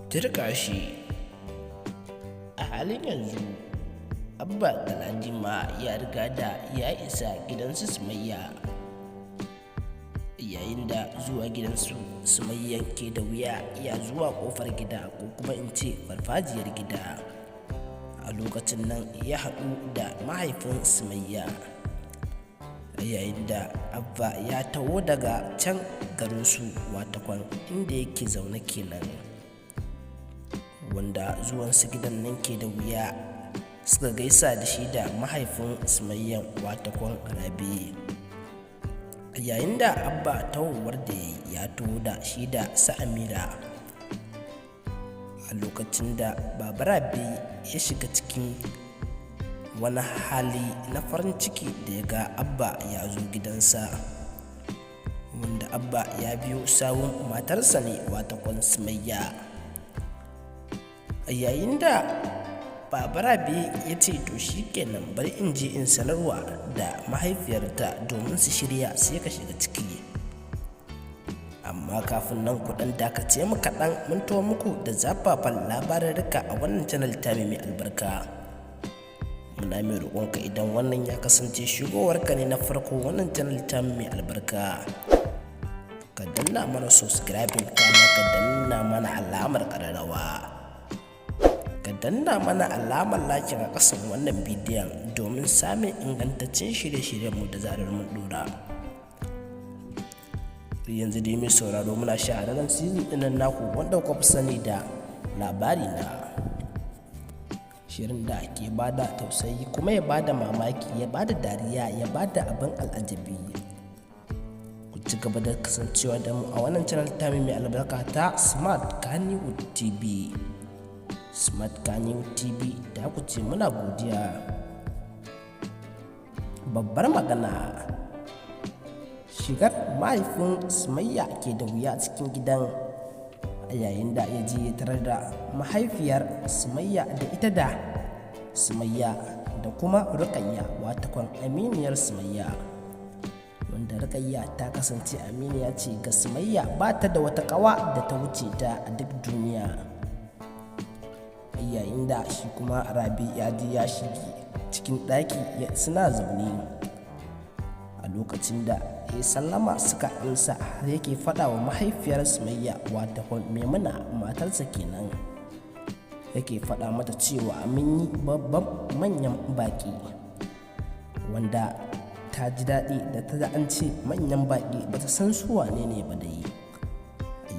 Turƙashi. A halin yanzu Abba Galadima ya riga da ya isa gidansu Sumayya, yayin da zuwa gidansu Sumayyan ke da wuya ya zuwa ƙofar gida, ko kuma in ce farfajiyar gida. A lokacin nan ya haɗu da mahaifin Sumayya, yayin da Abba ya taho daga can garinsu, watakwan inda yake zaune kenan, wanda zuwansu gidan nan ke da wuya suka gaisa da shi da mahaifin Sumayyan, watakwan Rabi. Yayin da Abba tahowar da ya taho da shi da su Amira, a lokacin da Baba Rabi ya shiga cikin wani hali na farin ciki da ya ga Abba ya zo gidansa, wanda Abba ya biyo sawun matarsa ne, watakwan Sumayya. Yayin da Baba Rabi ya ce, "To shi kenan, bari in je in sanarwa da mahaifiyarta domin su shirya, sai ka shiga ciki." Amma kafin nan, ku ɗan dakace mu kaɗan, mun taho muku da zafafan labarurruka a wannan channel ta mai albarka. Muna mai roƙonka, idan wannan ya kasance shigowarka ne na farko wannan channel ta mai albarka, ka danna mana subscribing, kana ka danna mana alamar ƙararrawa, ka danna mana alamar like a ƙasan wannan bidiyon domin samun ingantaccen shirye-shiryenmu da zarar mun ɗora. Yanzu dai, mai sauraro, muna shahararren season ɗinnan naku wanda kuka fi sani da Labari Na, shirin da ke bada tausayi kuma ya bada mamaki, ya bada dariya, ya bada abin al'ajabi. Ku ci gaba da kasancewa da mu a wannan channel ta mai albarka ta Smart Kannywood TV. Smart Kannywood TV da ku ce, muna godiya. Babbar magana, shigar mahaifin Sumayya ke da wuya cikin gidan, a yayin da ya je ya tarar da mahaifiyar Sumayya da ita da Sumayya da kuma Rukayya, watakwan aminiyar Sumayya, wanda Rukayya ta kasance aminiya ce ga Sumayya, ba ta da wata kawa da ta wuce ta a duk duniya. Yayin da shi kuma Rabi ya je ya shige cikin ɗaki suna zaune, a lokacin da ya sallama suka amsa, har yake faɗa wa mahaifiyar Sumayya, wata Maimuna matarsa kenan, yake faɗa mata cewa mun yi babban manyan baƙi, wanda ta ji daɗi da ta an ce manyan baƙi, ba ta san su wane ne ba dai.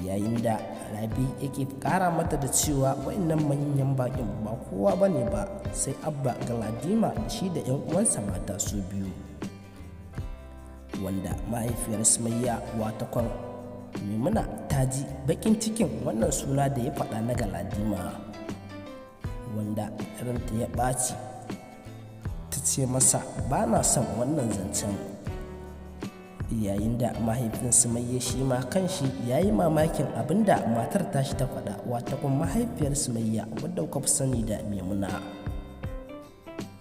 Yayin da Rabi yake ƙara mata da cewa wa'annan manyan baƙin ba kowa ba ne ba sai Abba Galadima, shi da 'yan uwansa mata su biyu, wanda mahaifiyar Sumayya, watakwan Maimuna, ta ji baƙin cikin wannan suna da ya faɗa na Galadima, wanda ranta ya ɓaci, ta ce masa, "Ba na son wannan zancen." Yayin da mahaifin Sumayya shi ma kanshi ya yi mamakin abin da matar tashi ta faɗa, wata kuma mahaifiyar Sumayya wadda kuka fi sani da Maimuna,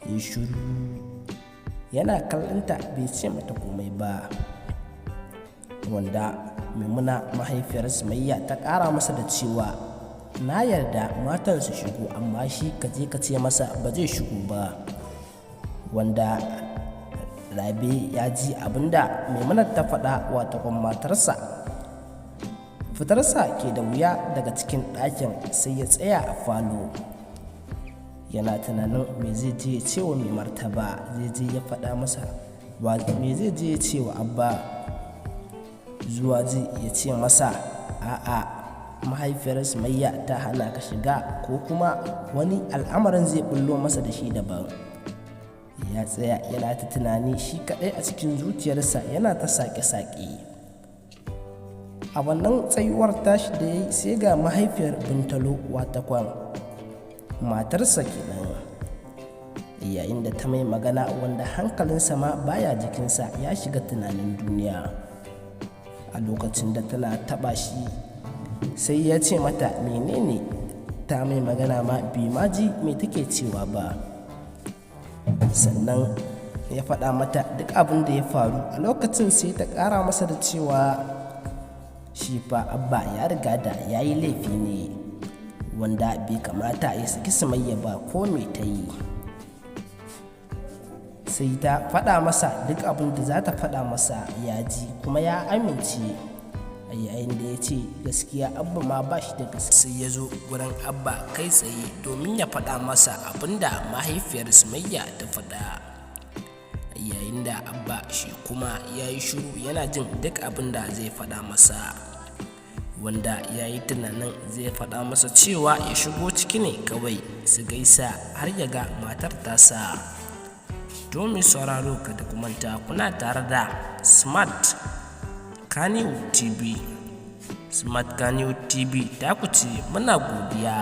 ya shiru yana kallonta, bai ce mata komai ba, wanda Maimuna mahaifiyar Sumayya ta ƙara masa da cewa, "Na yarda matan su shigo, amma shi ka je ka ce masa ba zai shigo ba." Wanda Rabe ya ji abinda Maimuna ta faɗa, wata matarsa. Fitarsa ke da wuya daga cikin ɗakin, sai ya tsaya a falo yana tunanin me zai je ya ce wa mai martaba, zai je ya faɗa masa, me zai je ya ce wa Abba, zuwa zai ya ce masa a'a, mahaifiyar Sumayya ta hana ka shiga, ko kuma wani al'amarin zai bullo masa da shi daban. Ya tsaya yana ta tunani shi kaɗai a cikin zuciyarsa, yana ta saƙe-saƙe. A wannan tsayuwar tashi da ya yi, sai ga mahaifiyar Bintalo, watakwan matarsa kenan, yayin da ta mai magana, wanda hankalinsa ma baya jikinsa, ya shiga tunanin duniya. A lokacin da tana taɓa shi, sai ya ce mata, "Menene?" Ta mai magana ma bai ma ji me take cewa ba. Sannan ya faɗa mata duk abin da ya faru. A lokacin sai ta ƙara masa da cewa shi fa Abba ya riga da ya yi laifi ne. Wanda bai kamata ya saki Sumayya ba ko me ta yi. Sai ta faɗa masa duk abin da za ta faɗa masa, ya ji kuma ya amince. A yayin da ya ce gaskiya Abba ma ba shi da gaskiya, sai ya zo gurin Abba kai tsaye domin ya faɗa masa abin da mahaifiyar Sumayya ta faɗa. A yayin da Abba shi kuma ya yi shiru yana jin duk abin da zai faɗa masa, wanda ya yi tunanin zai faɗa masa cewa ya shigo ciki ne kawai su gaisa har ya ga matar tasa. Domin sauraro, kada ku manta kuna tare da Smart Kannywood TV. Smart Kannywood TV ta ku ce, muna godiya.